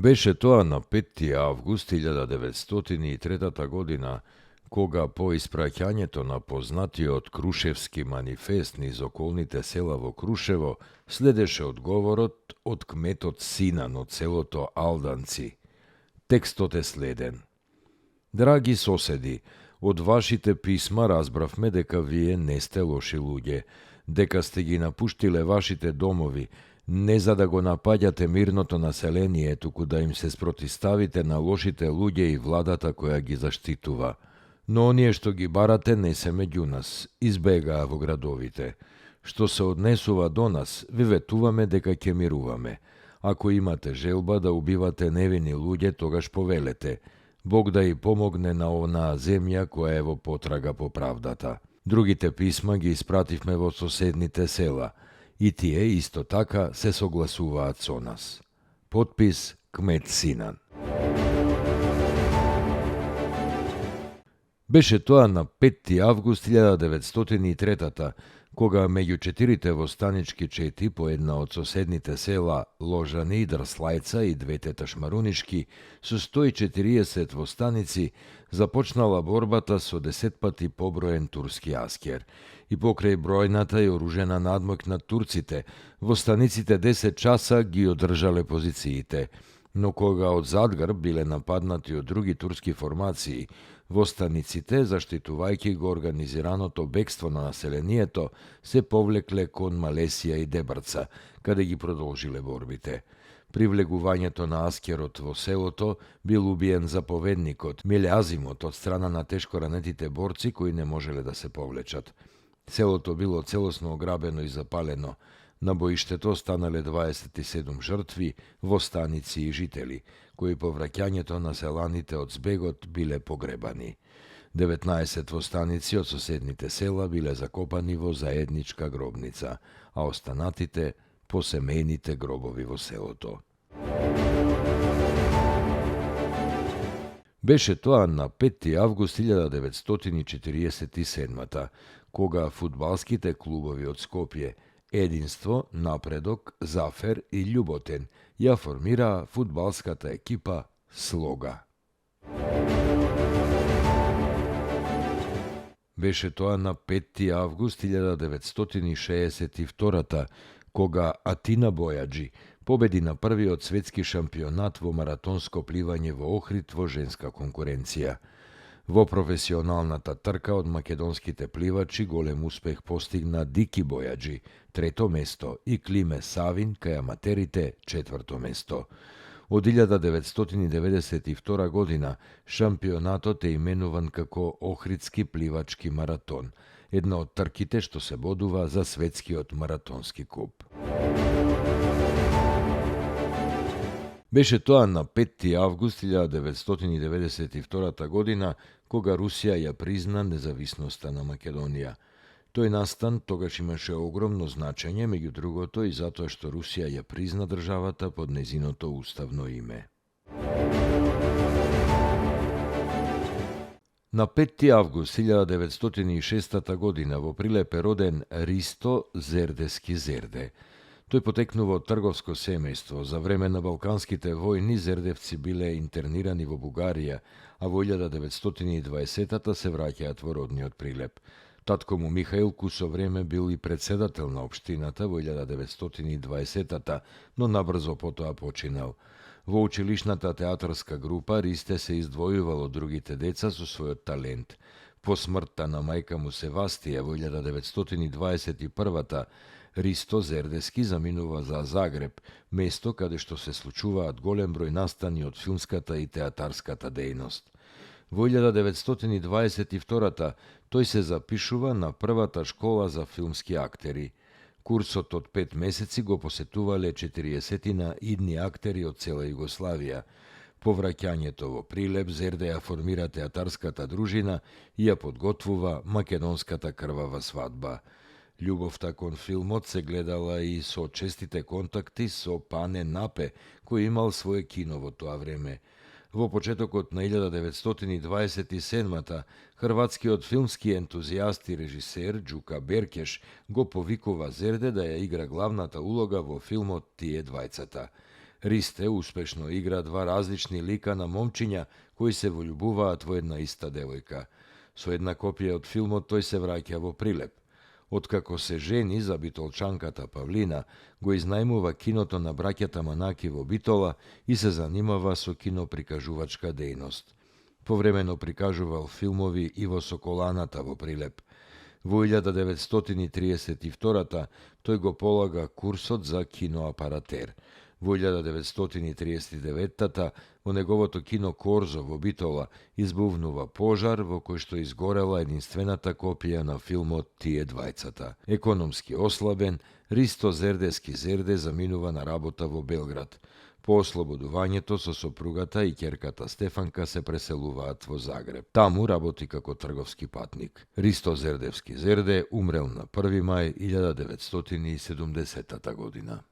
Беше тоа на 5. август 1903 година, кога по испраќањето на познатиот Крушевски манифест низ околните села во Крушево следеше одговорот од кметот Синан од селото Алданци. Текстот е следен. Драги соседи, од вашите писма разбравме дека вие не сте лоши луѓе, дека сте ги напуштиле вашите домови, не за да го напаѓате мирното население, туку да им се спротиставите на лошите луѓе и владата која ги заштитува. Но оние што ги барате не се меѓу нас, избегаа во градовите. Што се однесува до нас, ви ветуваме дека ќе мируваме. Ако имате желба да убивате невини луѓе, тогаш повелете. Бог да и помогне на онаа земја која е во потрага по правдата. Другите писма ги испративме во соседните села, и тие исто така се согласуваат со нас. Подпис Кмет Синан. Беше тоа на 5. август 1903 кога меѓу 4 востанички чети по една од соседните села Ложани и Дрслајца и двете Ташмарунишки со 140 востаници започнала борбата со 10 пати поброен турски аскер. И покрај бројната и оружена надмок на турците, востаниците 10 часа ги одржале позициите, но кога од задгрб биле нападнати од други турски формации, востаниците, заштитувајќи го организираното бегство на населението, се повлекле кон Малесија и Дебрца, каде ги продолжиле борбите. При влегувањето на аскерот во селото бил убиен заповедникот Мелеазимот од страна на тешко ранетите борци кои не можеле да се повлечат. Селото било целосно ограбено и запалено. На боиштето останале 27 жртви, востаници и жители, кои по враќањето на селаните од збегот биле погребани. 19 востаници од соседните села биле закопани во заедничка гробница, а останатите по семејните гробови во селото. Беше тоа на 5. август 1947 кога фудбалските клубови од Скопје Единство, Напредок, Зафер и Љуботен ја формираа фудбалската екипа Слога. Беше тоа на 5. август 1962 кога Атина Бојаджи победи на првиот светски шампионат во маратонско пливање во Охрид во женска конкуренција. Во професионалната трка од македонските пливачи голем успех постигна Дики Бојаджи, 3-то место, и Климе Савин кај аматерите 4-то место. Од 1992 година шампионатот е именуван како Охридски пливачки маратон, една од трките што се бодува за светскиот маратонски куп. Беше тоа на 5. август 1992 година кога Русија ја призна независноста на Македонија. Тој настан тогаш имаше огромно значење, меѓу другото и затоа што Русија ја призна државата под незиното уставно име. На 5. август 1906 година во Прилеп е роден Ристо Зердески Зерде. Тој потекнува од трговско семејство. За време на Балканските војни зердевци биле интернирани во Бугарија, а во 1920-та се враќаат во родниот Прилеп. Татко му Михаилку со време бил и председател на општината во 1920-та, но набрзо потоа починал. Во училишната театарска група Ристе се издвојувал од другите деца со својот талент. По смртта на мајка му Севастија во 1921-та, Ристо Зердески заминува за Загреб, место каде што се случуваат голем број настани од филмската и театарската дејност. Во 1922-та тој се запишува на првата школа за филмски актери. Курсот од 5 месеци го посетувале 40 идни актери од цела Југославија. По враќањето во Прилеп, Зерде ја формира театарската дружина и ја подготвува македонската крвава свадба. Љубовта кон филмот се гледала и со честите контакти со Пане Напе, кој имал свое кино во тоа време. Во почетокот на 1927-та, хрватскиот филмски ентузијаст и режисер Џука Беркеш го повикува Зерде да ја игра главната улога во филмот Тие двајцата. Ристе успешно игра два различни лика на момчиња кои се вољубуваат во една иста девојка. Со една копија од филмот тој се враќа во Прилеп. Откако се жени за битолчанката Павлина, го изнајмува киното на браќата Манаки во Битола и се занимава со киноприкажувачка дејност. Повремено прикажувал филмови и во Соколаната во Прилеп. Во 1932 тој го полага курсот за киноапаратер. Во 1939 во неговото кино Корзо во Битола избувнува пожар во кој што изгорела единствената копија на филмот Тие двајцата. Економски ослабен, Ристо Зердевски Зерде заминува на работа во Белград. По ослободувањето со сопругата и ќерката Стефанка се преселуваат во Загреб. Таму работи како трговски патник. Ристо Зердевски Зерде умрел на 1. мај 1970 година.